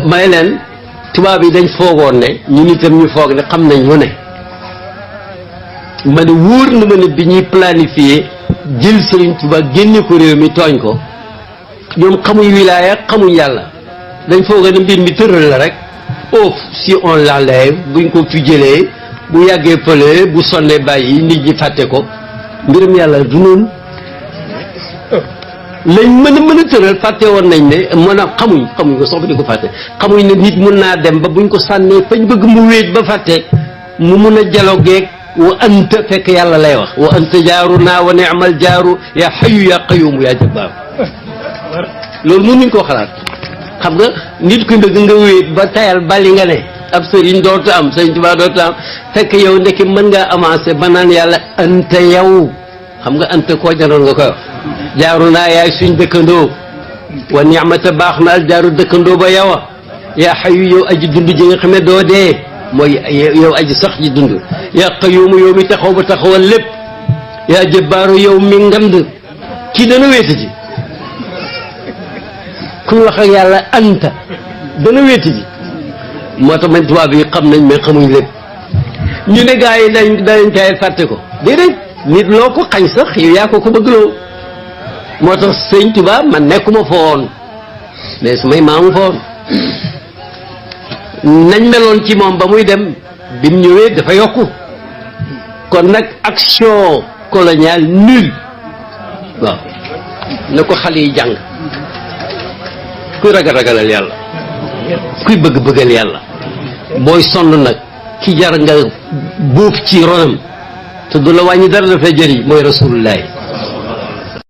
may leen tubaab yi dañ foogoon ne ñun itam ñu foog ne xam nañ lu ne ma ne wóor na ma ne bi ñuy planifier jël Sëriñ Tuubaa génne ko réew mi tooñ ko ñoom xamuñ wilaaya xamuñ yàlla dañ foog ne mbir mi tëral la rek si on l'enlève buñ ko fi jëlee bu yàggee fële bu sonnee bàyyi nit ñi fàtte ko mbirum yàlla du noonu lañ mën a tëral fàtte woon nañ ne maanaam xamuñ ko soxla di ko fàtte xamuñ ne nit mun naa dem ba buñ ko sànnee fañ bëgg mu wéet ba fàtte mu mun a dialoguer wa anta fekk yàlla lay wax wa anta jaaru naa wa ni'mal jaaru yaa xayu yaa qayumu yaa jabbaar loolu mënuñ koo xalaat xam nga nit ku ndëgg nga wéet ba tayal bali nga ne ab sëriñ dootu am sëriñ Tuubaa dootu am fekk yow ndekki mën ngaa avancé ba naan yàlla anta yow xam nga anta koo janoon nga koy wax jaaru naa yaay suñ dëkkandoo wa ni'mata baax na al jaaru dëkkandoo ba yow yaa xayu yow aji dund ji nga xam ne doo dee mooy yow aji sax ji dund yaa qayumu yow mi taxaw ba taxawal lépp yaa jabbaaru yow mi ngand kii dana wéeta ji kuy wax ak yàlla anta dana wéeta ji moo tax man tubaab yi xam nañ mais xamuñ lépp ñu ne gars yi dañ caay fàtte ko déedéet nit loo ko xañ sax yow yaa ko bëggloo moo tax sëñ Tuubaa man nekkuma fa woon mais su may maamu fa woon nañ meloon ci moom ba muy dem bi mu ñëwee dafa yokku kon nag action coloniale nulle waaw na ko xale yi jàng kuy ragalal yàlla kuy bëggal yàlla booy sonn nag ki jar nga buuf ci ronam te du la wàññi dara dafay jëriñ mooy rasulullahi